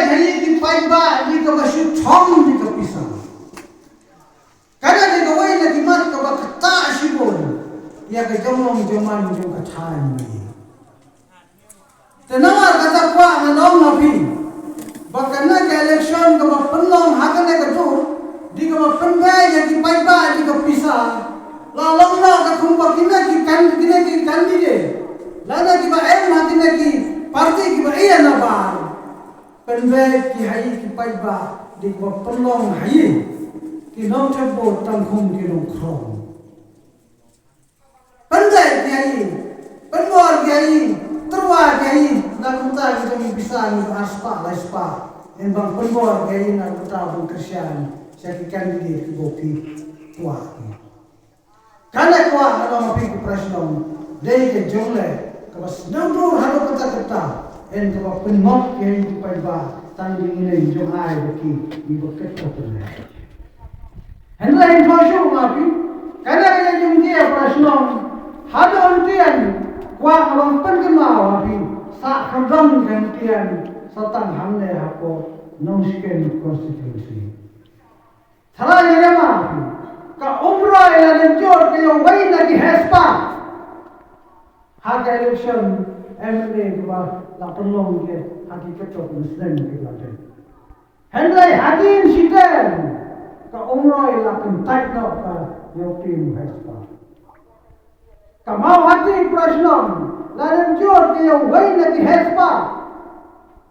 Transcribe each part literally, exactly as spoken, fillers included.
Ïa ki paidbah dei kaba shu thong ïa ka pisa. Kane dei kawei na ki mat kaba ktah shibun ïa ka jong long jong man jong ka thaiñ. Te namar kata kwah ngan ong ha phi ba kane ka election kaba pynlong ha kane ka dur dei kaba pynbeit ïa ki paidbah ïa ka pisa. La long na ka kumba kine ki kan, kine ki candidate lane kiba em ha kine ki party kiba ïa na bar. Pynbeit ki ha ïing ki paidbah dei kaba pynlong ha ïing ki nongthep vote tang kum ki nongkhrong. Pynbeit ki ha ïing, pynbor ki ha ïing, tyrwa ki ha ïing na ka bynta ki jong ki pisa ngi ba ar spah lai spah. Yn bang pynbor ki ha ïing na ka bynta ban kyrshan sha ki candidate kiba ki kwah ki. Kane kwah ngan ong ha phi ki para shnong, dei ka jong leh kaba sngewdur haduh katta katta, yn kaba pynmong ïa ki paidbah tang ïa ki jong ai ba ki, ki ba ket ka pynleh. Hynrei yn thoh shuh ma phi, kane ka jong ki para shnong, haduh hynrei kwah ngan ong pynkynmaw ha phi, sa khyrdom ka hynrei sa tang hangne hapoh Nongshken constituency. Tharai ïa ma phi, ka Umroi la dep jur ka ïa uwei na ki heh spah ha ka election M L A kaba la pynlong ki ha ki kyntoh ki snem kiba la dep. Hynrei hadien shitem ka Umroi la kyntait noh ka ïa u tim heh spah. Ka Mawhati para shnong la dep jur ka ïa uwei na ki heh spah.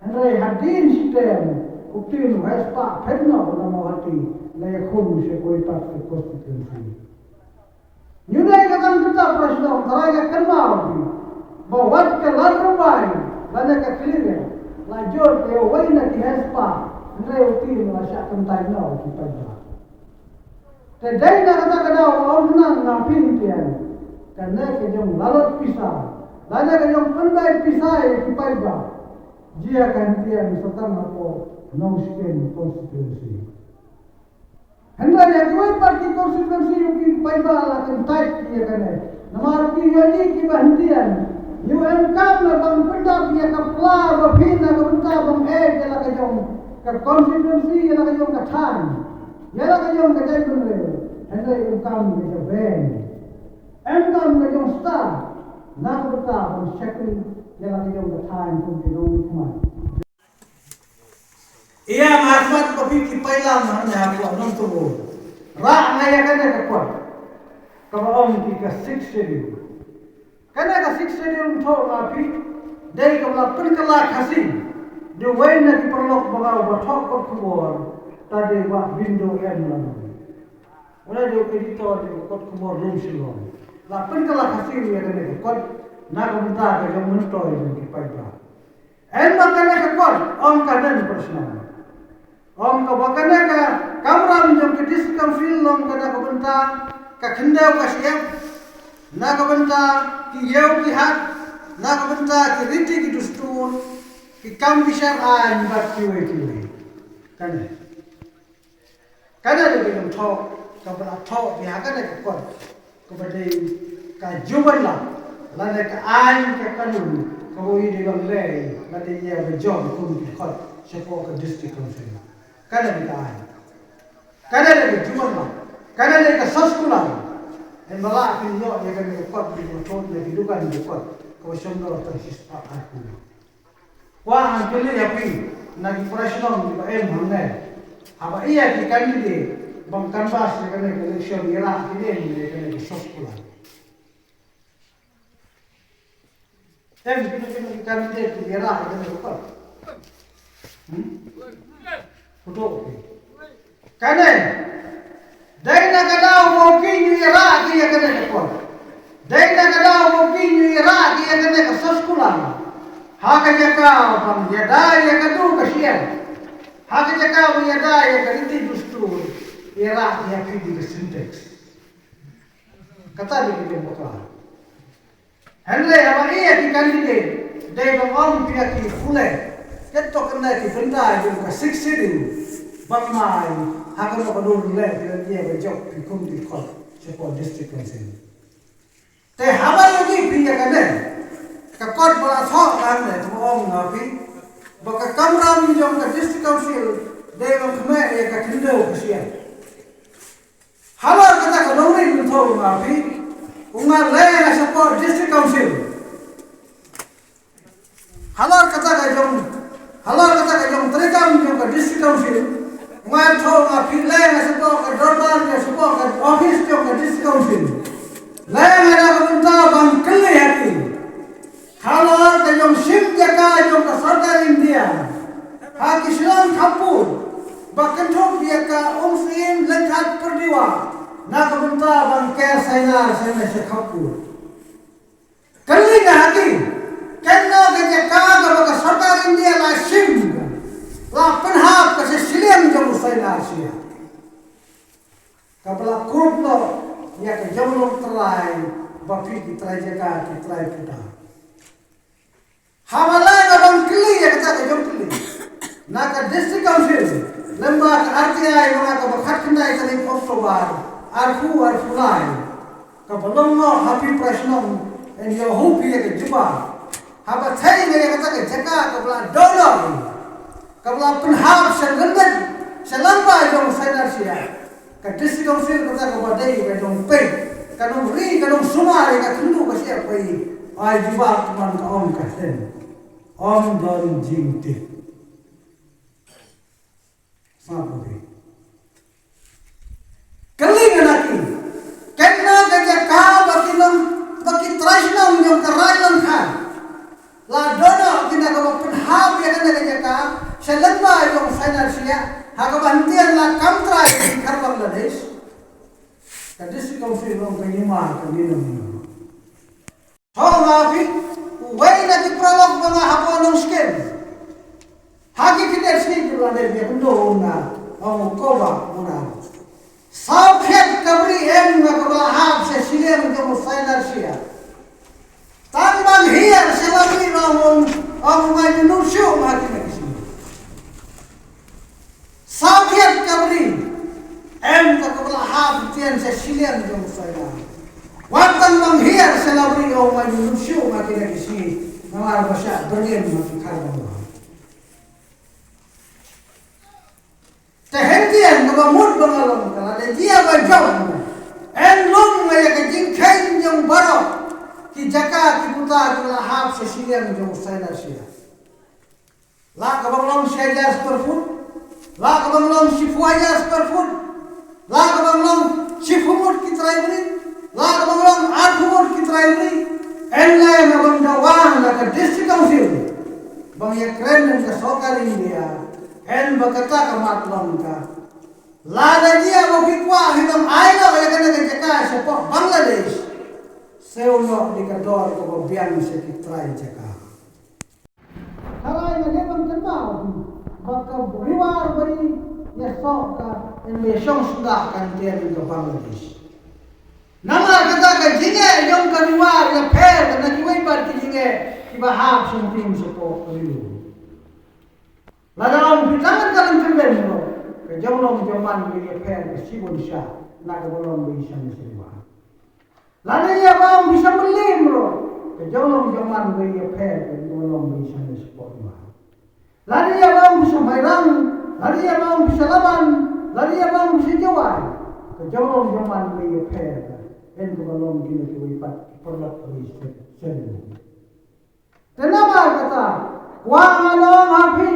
Hynrei hadien shitem u tim heh spah phet noh na Mawhati la ïakhun sha kawei pat ka constituency. Ngi dei ka kam kata para shnong, tharai ka kynmaw phi ba wat ka Lad Rymbai lane ka Khlieh la jur ka ïa uwei na ki heh spah, hynrei u tim la shah kyntait noh ki paidbah. Te dei na kata ka daw ba ong nang na phi hynrei kane ka jong lalot pisa lane ka jong pynbeit pisa ïa ki paidbah. Jia ka hynrei sa tang hapoh Nongshken constituency. Hynrei ïa kiwei pat ki constituency ïa ki paidbah la kyntait ïa kane. Namar ki ïa ki kiba hynrei ïa u em kam na ban pyndap ïa ka pla ba phi na ka bynta ban eh ïa la ka jong ka constituency ïa la ka jong ka thaiñ. Ïa la ka jong ka jaitbynriew, hynrei em kam ka jong bank. Em kam ka jong star, na ka bynta ban shakri ïa la ka jong ka thaiñ kum ki nongmihkhmat. Ïa nga khmat ba phi ki paidlang hangne ha Nongthymmai. Rah nga ïa kane ka kot kaba ong ki ka Sixth Schedule. Kane ka Sixth Schedule ym thoh ma phi, dei kaba la pynkylla Khasi da uwei na ki paralok ba nga uba thoh kot khubor, ta dei Bah Bindo M Lalung. Uba dei u editor jong ka kot khubor Lum Shillong. La pynkylla Khasi ïa kane ka kot na ka bynta ka jong myntoi jong ki paidbah. Hynrei kane ka kot ong ka don para shnong. Ong kaba kane ka kamram jong ka District Council long ka na ka bynta ka khyndew ka shyiap, na ka bynta ki ïew ki hat, na ka bynta ki riti ki dustur, ki kam bishar aiñ bad kiwei kiwei. Kane. Kane dei ka jong thoh kaba la thoh ïa kane ka kot. Kaba dei ka jubalat lane ka aiñ ka kanun kaba u dei ban leh lane ïa ba jop kum ki khot shapoh ka District Council. Kane dei ka aiñ. Kane dei ka jubalat. Kane dei ka soskular. Em ba la pynïoh ïa kane ka kot dei ka thon dei ka dukan dei ka kot kaba shong dor tang shispah arphew. Kwah ngan kylli ïa phi na ki para shnong kiba em hangne. Haba ïa ki candidate ban canvass ïa kane ka election ïa la ki em ïa kane ka soskular. Em kine kine ki candidate ki ïa la ïa kane ka kot. Hmm? Photo, okay. Kane dei na ka daw ba u kynñiuh ïa la ki ïa kane ka kot. Dei na ka daw ba u kynñiuh ïa la ki ïa kane ka soskular. Ha ka jaka ban ïada ïa ka du ka shier. Ha ka jaka ban ïada ïa ka riti dustur. Ïa la ki ïa phi di ka Sintex. Kata dei ka jong bakla. Hynrei haba ïa ki candidate dei ban ong phi ïa ki pule. Kat to kane ki bynta jong ka Sixth Schedule. Bad mai ha kano kano ruh leh phi ïa ba jop phi kum ki kot shapoh District Council. Te haba ïa ki phi ïa kane ka kot ba la thoh kane ka ong nga phi. ba ka kamram jong ka District Council dei ban kmen ïa ka khyndew ka shyiap. Halor kata ka nongrim, myntoi nga phi, u nga leh nga support District Council. Halor kata ka jong, halor kata ka jong treikam jong ka District Council, nga thoh nga phi, leh nga support ka dorbar, nga support ka office jong ka District Council. Leh nga da ka bynta ban kylli ha ki halor ka jong shim jaka jong ka sorkar India ha ki shnong khappud, ba kynthup ïa ka Umsyiem Lyngkhat Pyrdiwah, na ka bynta ban ker Sainar Sainar sha khappud. Kylli nga ha ki, kano ka jaka kaba ka sorkar India la shim, la pynhap ka sha shiliang jong u Sainar Sainar, kaba la kup noh ïa ka jong u trai, ba phi ki trai jaka, ki trai puta. Haba la nga ban kylli ïa kata ka jong kylli na ka District Council, lem bad ka R T I, na ka kaba khatkhyndai tarik October arphew arphew lai, kaba long noh ha phi para shnong, yn ïoh hu phi ïa ka jubab. Haba thei nga ïa kata ka jaka kaba la dohnud, kaba la pynhap sha lyndet, sha lyngba jong Sainar Sainar, ka District Council kata kaba dei ka nongpeit, ka nongri, ka nongsumar ïa ka khyndew ka shyiap, ba i ai jubab, man ka ong ka shen, ym don jingtip. Sngap, okay. Kylli nga na ki, kano ka jaka ba ki nong, ba ki trai shnong jong ka Raid Lyngkha la dohnud, kano kaba pynhap ïa kane ka jaka sha lyngba jong Sainar Sainar, ha kaba hynrei la kam trai ki khar Bangladesh. Ka District Council long ka ïa ma ka ni nong. Thoh nga phi, uwei na ki paralok ba nga hap ban ong skhem ha ki khyndiat sngi kiba la dep, ïa kumno ong nga, ong u Koba, ong nga, saw khyat ka bri em nga kaba la hap sha shiliang jong u Sainar Sainar. Tang ban hiar sha la bri, ong, ong, ong u Maimunu shuh ma ha kine ki sngi. Saw khyat ka bri em nga kaba la hap ïa sha shiliang jong u Sainar. Wat tang ban hiar sha la bri, ong u Maimunu shuh ma ha kine ki sngi, namar ba shah byrngem ma ki khar Bangla. Te hynrei kaba mut ba nga long, ka la dei jia ba jong, yn long nga ïa ka jingkheiñ jong baroh ki jaka ki puta kiba la hap sha shiliang jong u Sainar Sainar. La kaba long shi hajar square foot, la kaba long shiphew hajar square foot, la kaba long shiphew ngut ki trai bri, la kaba long arphew ngut ki trai bri, yn leh nga ban dawa na ka District Council ban ïakren na ka sorkar India, yn ba kata ka mat long ka. Lada jia ba phi kwah hi, nang ai noh ïa kane ka jaka shapoh Bangladesh, siew noh da ka dor kaba biang sha ki trai jaka. Hynrei nga dei ban kynmaw ba ka Riwar ba i ïasoh ka, yn ïashong sngewbha ka hynrei ka Bangladesh. Namar kata ka jingeh jong ka Riwar ïapher na kiwei pat ki jingeh kiba hap shongtim shapoh ka ri. Lada ong phi tang ka long kyndem ruh, ka jong long jong man ba ïapher ka shibun sha na kaba long ba i shong sha Riwar. Lada ïa ba ong phi sha Mylliem ruh, ka jong long jong man ba ïapher ka jong long ba i sha Mylliem shapoh Riwar. Lada ïa ba ong phi sha Mairang, lada ïa ba ong phi sha Laban, lada ïa ba ong phi sha Jowai, ka jong long jong man ba ïapher ka. Hynrei kaba long kine kiwei pat ki paralok ba i sha, sha Te namar kata, kwah nga ong ha phi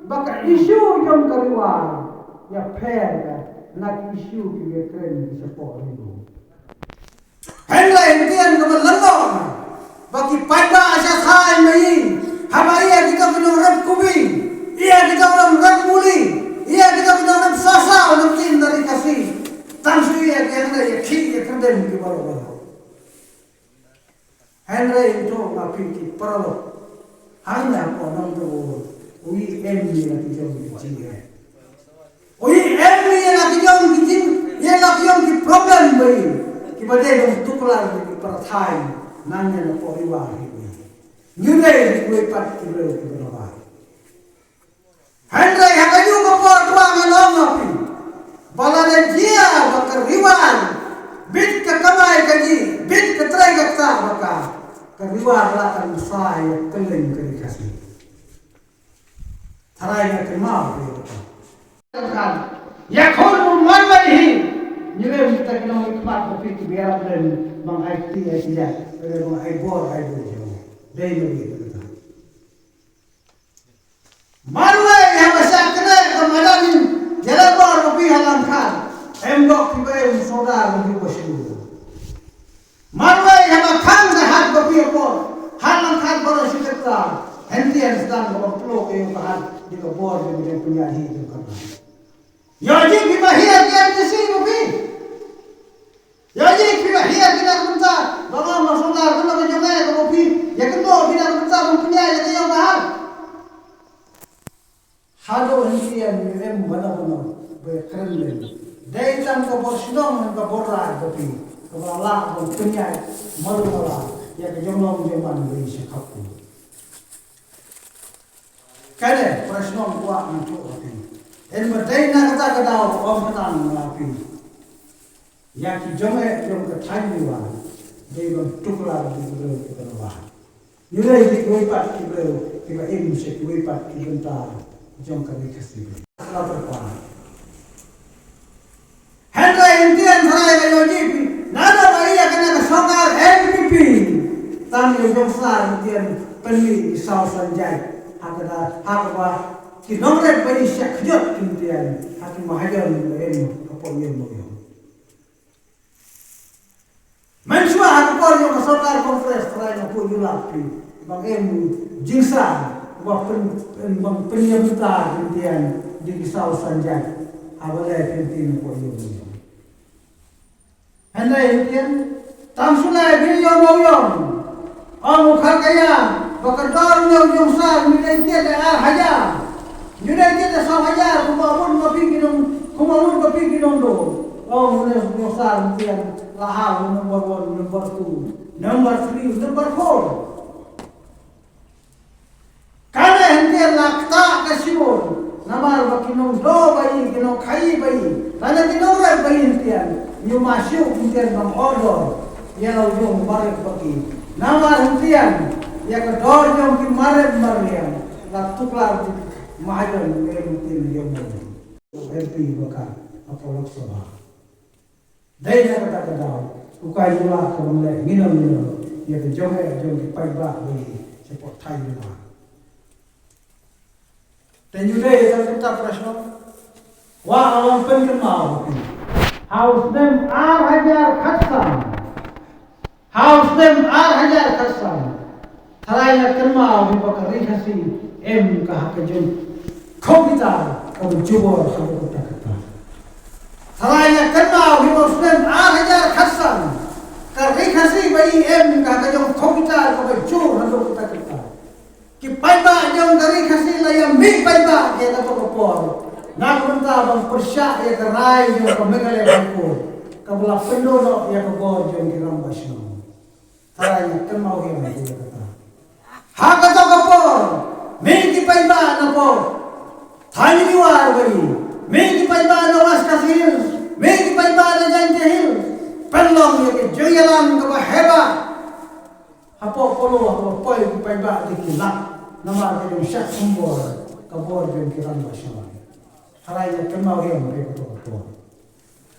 ba ka issue jong ka Riwar ïapher ka na ki issue kiba kren ki shapoh Ri-Lum. Hynrei ktien kaba la long ba ki paidbah sha thaiñ ba i, haba ïa kita ki nongrep kubi, ïa kita ki nongrep muli, ïa kita ki nongrep sasa, nongtim na ri Khasi, tang shu ïa ki hynrei ïa ki ïa kyndem ki baroh baroh. Hynrei to nga phi ki paralok, hangne hapoh Nongthymmai, u i em ïa la ki jong ki jingeh. U i em ïa la ki jong ki jing, ïa la ki jong ki problem ba i, kiba dei dong tuklar ki para thaiñ, nangne na Pohriwar hi u i. Ngi dei kiwei pat ki briew kiba nabar. Hynrei ha kajuh ka por kwah ngan ong ha phi ba lada jia ba ka Riwar bit ka kamai kajih, bit ka trei ka ktah ba ka, ka Riwar la kan sa ïa kylleng ka ri Khasi. Tharai nga kynmaw ïa kata. Kan ïakhun u marwei hi. Ngi lem kita ki nongmihkhmat ba phi ki biar lem bang ai kti ai kjat, bang ai bor ai bor. Dei na wi kata. Marwei haba shah kane ka madan in ïaleh bor ba phi ha Langkhar. Em dok phi ba em sordar ba phi ba shu. Marwei haba khang ka hat ba phi ha por. Ha Langkhar ba la shi kata. Hynrei sdang ba plo ka ïoh ka hat di ka bor di ka pynïaid hi di ka. Ïoh ji phi ba hiar ki M D C ba phi. Ïoh ji phi ba hiar ki na ka bynta ba ngam sordar ba la ka jong ka ba phi. Ïa ka ba phi na ka bynta ba pynïaid ïa ka ïoh ka hat. Haduh hynrei em em bana bana ba kren lem. Dei tang ka bor shnong ka bor rai ba phi. Ka ba la ba pynïaid malu mala ïa ka jong long jong man ba i sha khap. Kane para shnong kwah nang tu ba phi. En ba dei na kata ka daw ong kata na phi. Ïa ki jong eh jong ka thaiñ Liwa dei ban tuklar di ki briew ki ba la. Ngi dei di kiwei pat ki briew ki ba im sha kiwei pat ki bynta jong ka Ri Khasi. La pyrkhat. Hynrei yntian tharai ka ïoh ji phi. Nada ba ïa kane ka sorkar N P P. Tang ïa jong sar yntian pynmih ki saw san jait. Ha ka da ha ka ba ki nongrep ba i shah kjot yntian ha ki mahajon ba im hapoh ïing ba ïoh. Mynshuwa ha ka por jong ka sorkar Congress tharai nga poi ïulat phi ba em jingsa ba pyn, pyn, ba pynïabynta yntian di ki saw san jait. Haba leh pyntin ko ïoh. Hynrei yntian tam shu leh phi ïoh mo ïoh. Ong u Kharkaya ba ka dor ñiew jong sar ngi dei tied da ar hajar. Ngi dei tied da saw hajar kumba mut ba phi ki nong, kumba mut ba phi ki nongdo. Ong u ne jong sar ngi tied la ha u number one, number two, number three, number four. Kane hynrei la kata ka shibun. Namar ba ki nongdo ba i, ki nongkhaii ba i, lane ki nongrep ba i hynrei, ngi ma shu hynrei ban order ïa la u jong marep ba ki. Namar hynrei ïa ka dor jong ki marep marliang la tuklar ki mahajon ïa hynrei ïa u M P ba ka ha ka Lok Sabha. Dei na kata ka daw u ka ïuh la ka ban leh ngino ngino ïa ka jong eh jong ki paidbah ba i shapoh thaiñ Liwa. Te ngi dei ïa kata ka prashno. Wa awan pynkynmaw ha phi. Ha u snem ar hajar khatsan. Ha u snem ar hajar khatsan. Tharai nga kynmaw hi ba ka Ri Khasi em ka ha ka jong computer ka ba jubor ha ka kata kata. Tharai nga kynmaw hi ba u snem ar hajar khatsan. Ka Ri Khasi ba i em ka ha ka jong computer ka ba jur ha ka kata kata. Ki paidbah jong ka Ri Khasi la ïa mih paidbah ïa kato ka por. Na ka bynta ban pyrshah ïa ka rai jong ka Meghalaya High Court. Ka ba la pynduh noh ïa ka bor jong ki rangbah shnong. Tharai nga kynmaw hi ïa kata. Ha kato ka por, mih ki paidbah na por. Thaiñ Liwa ba i. Mih ki paidbah na West Khasi Hills. Mih ki paidbah na Jaintia Hills. Pynlong ïa ki jingïalang ka ba heh ba. Hapoh Polo hapoh poi ki paidbah dei ki lak namar ka jong shah symbai ka bor jong ki rangbah shnong. Tharai nga kynmaw hi ïa kato ka por.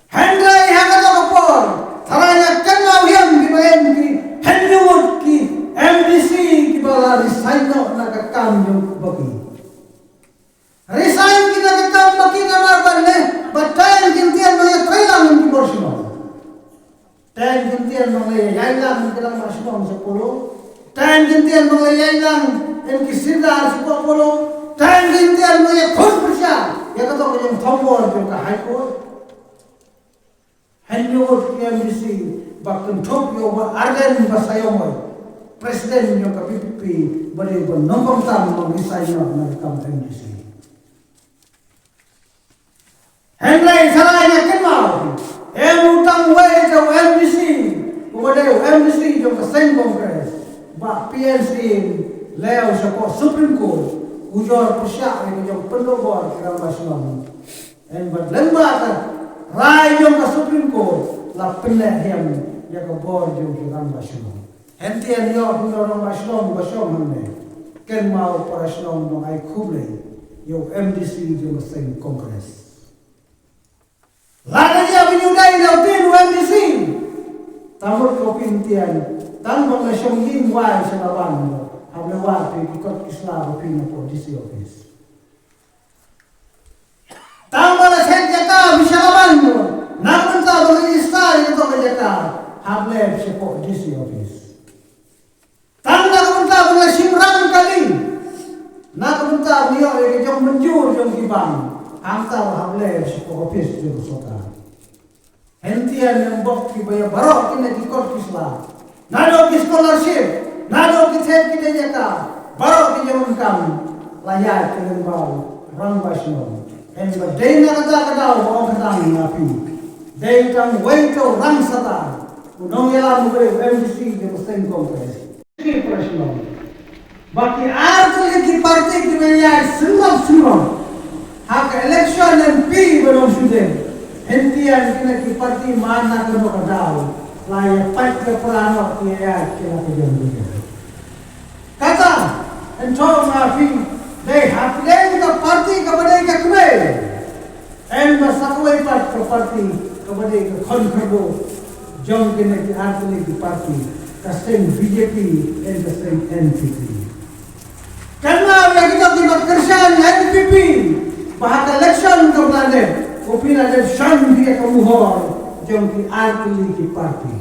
Hynrei ha kato ka por tharai nga kynmaw hi ïa ki ba em ki hynñiew ngut ki M D C ki ba la resign noh na ka kam jong ki ba ki. Resign ki na ka kam ba ki namar ba ne ba tang ki ntien ba ïa trei lang ki bor shnong. Tang ki ntien ba ïa ïai lang ki rangbah shnong sha Polo. Tang ki ntien ba ïa ïai lang em ki sordar sha Polo. Tang ki ntien ba ïa khun pyrshah ïa kato ka jong thombor jong ka High Court. Hynñiew ngut ki M D C ba kynthup ïa u Bah Ardent Basaiawmoit, President jong ka V P P, ba dei ba nongkhamtam ba resign na ka kam M D C. Hynrei tharai nga kynmaw em u tang uwei u M D C, uba dei u M D C jong ka seng Congress, Bah P N Syiem, leit sha ka Supreme Court, u jur pyrshah ïa ka jong pynduh bor ki rangbah shnong. Em, bad lyngba ka rai jong ka Supreme Court la pynlehniam ïa ka bor jong ki rangbah shnong. Hynrei ïa u rangbah shnong ba shong hangne, kynmaw para shnong ba ngai khublei ïa u M D C jong ka seng Congress. Lada ïa ba ïa u dei na u tin u M D C. Tang mut ko pyntian, tang ba nga shong ïing wai sha Laban mo, hap leh wai phi ki kot ki sla ba phi na pdeng D C office. Tang ba la shet ïa ka phi sha Laban mo, na ka bynta ba register ïa ka ïa ka, hap leh sha pdeng D C office. Tang na ka bynta ba la shim rang kali, na ka bynta ba ïoh ïa ka jong mynjur jong ki bank, hangta hap leh sha ka office jong ka sorkar. Hyntian ym bok kiba ïa baroh kine ki kot ki sla. Naduh ki scholarship, naduh ki thet ki dei ïa ka, baroh ki jong ka kam, la ïaid ki lyngba u rangbah shnong. Hynba dei na kata ka daw ba ong ka dang na phi. Dei tang wei to rang sata. U nongïalam u briew M D C jong ka seng Congress. Ki para shnong. Ba ki ar tylli ki party kiba ïaid synrop synrop ha ka election M P ba long shu dei. Hyntian kine ki party man na kano ka daw la ïa pait ka pra noh ki ïaid ki la ka jong ka jong. Kata, hynrei ma phi dei hapdeng ka party kaba dei ka kmie. Hynba sa kawei pat ka party kaba dei ka khon kyrduh jong kine ki ar tylli ki party, ka seng B J P, hynda ka seng N P P. Kynmaw ïa kito kiba kyrshan N P P ba ha ka election kaba la dep, u phi la dep shon phi ïa ka muhor jong ki ar tylli ki party.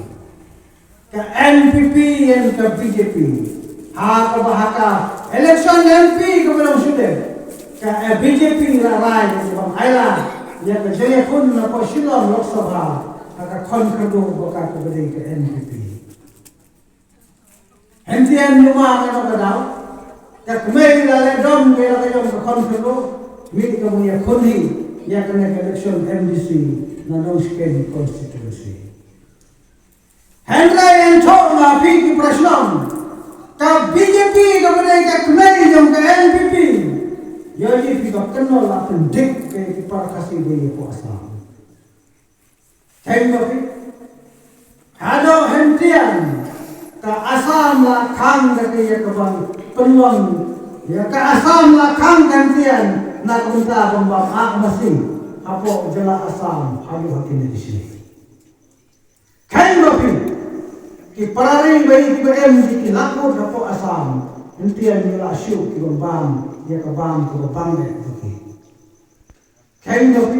Ka N P P and ka B J P. Ha kaba ha ka election M P kaba long shu dep, ka B J P la rai ka ban ai lad ïa ka jingïakhun na ka Shillong Lok Sabha ha ka khon kyrduh ba ka kaba dei ka N P P. Hyntian ym ma nga ka daw, ka kmie la leh dom ka la ka jong ka khon kyrduh, mih ka ban ïakhun hi ïa kane ka election M D C na Nongshken constituency. Hynrei yn thoh ma phi ki para shnong, ka B J P kaba dei ka kmie jong ka N P P. Ïohi phi ba kynnoh la pyndik ka ki para Khasi ba ïa ka Assam. Kheiñ ma phi. Haduh hyntian ka Assam la khang ka ïa ka ban pynlong. Ïa ka Assam la khang ka hyntian na ka bynta ban bam ak masi hapoh jylla Assam haduh ha kine ki sngi. Kheiñ ma phi, ki para ri ba ïa kiba em ki la kut hapoh Assam, hyntian ngi la shu ki bam bam ïa ka bam ka bam eh ba ki. Kheiñ ma phi,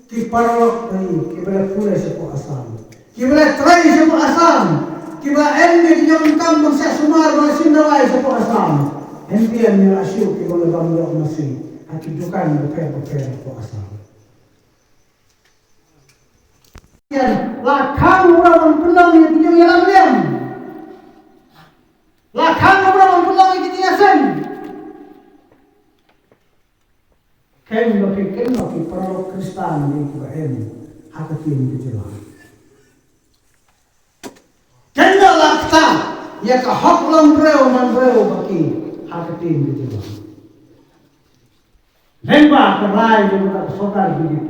ki paralok ba ïa kiba la pule shapoh Assam, kiba la trei shapoh Assam, kiba em ïa ki jong kam bang sha sumar ba la shin dawai shapoh Assam, hyntian ngi la shu ki bang la bam ïa masi ha ki dukan bapher bapher hapoh Assam. La khang u Rom ban pynlong ïa ki jingïalam liam. La khang u Rom ban pynlong ïa ki jingïaseng. Kheiñ ma phi, kynnoh ki paralok Khristan ïa kiba em ha ka ktien ka jylla. Kynnoh la kta ïa ka hok long briew man briew ba ki ha ka ktien ka jylla. Lyngba ka rai jong ka sorkar B J P,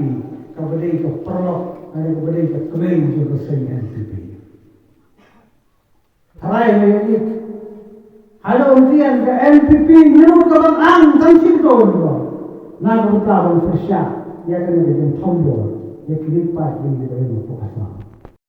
kaba dei ka paralok, kaba dei ka kmie jong ka seng N P P. Tharai ma ïohi. Haduh hyntian ka N P P ïa ka ban ang tang shim ka un ko. Na ka bynta ban pyrshah ïa kane ka jingthombor ïa ki ri paid ïa ki ba ïa ka Assam.